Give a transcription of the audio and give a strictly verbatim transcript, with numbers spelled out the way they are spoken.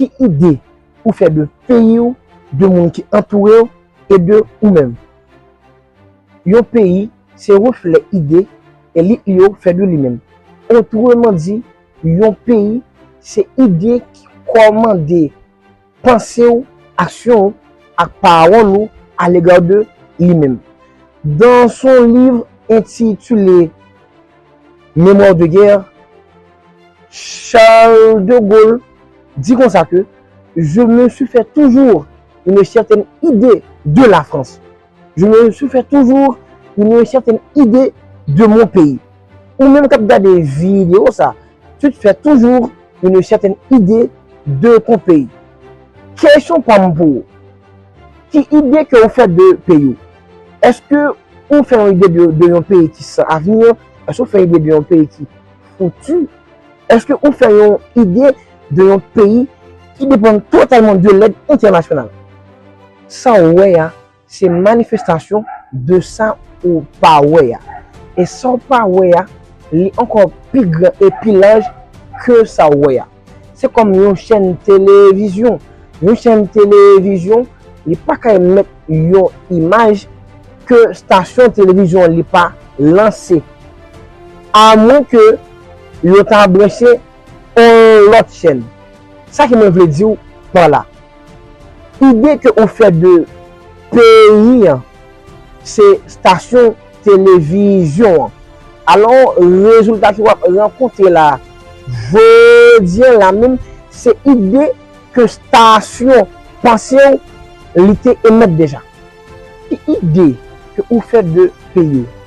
Ki ide ou fè de peyi w, de moun ki antoure w e de ou menm? Yon peyi se reflè ide elit li yo fè de li menm. Otreman di, yon peyi se ide ki kòmande panse w, aksyon w ak pawòl ou alega de li menm. Dans son livre intitulé Mémoire de guerre, Charles de Gaulle di konsa ke je me suis fait toujours une certaine idée de la France. Je me suis fait toujours une certaine idée de mon pays. Ou menm k ap gade videyo sa, tu te fais toujours une certaine idée de ton pays. Kesyon pa m pou ou, ki ide ke ou fè de peyi w? Èske ou fè yon ide de, de yon peyi ki san avni? Èske ou fè ide de yon peyi ki fouti? Èske ou fè yon ide de yon peyi ki depann totalman de lèd entènasyonal? Sa w wè a, se manifestasyon de sa ou pa wè a. E sa w pa wè a, li ankò pi gran e pi laj ke sa w wè a. Se kòm yon chèn televizyon. Yon chèn televizyon, li pa ka emèt yon imaj ke stasyon televizyon li pa lanse. Amwen ke yo ta branche yon lòt chèn. Sa ki mwen vle di w pa la. Ide ke ou fè de peyi an, se stasyon televizyon an. Alò, rezilta ke w ap rankontre la, jodi an la menm, se ide ke stasyon panse w li te emèt deja. Ki ide ke ou fè de peyi w?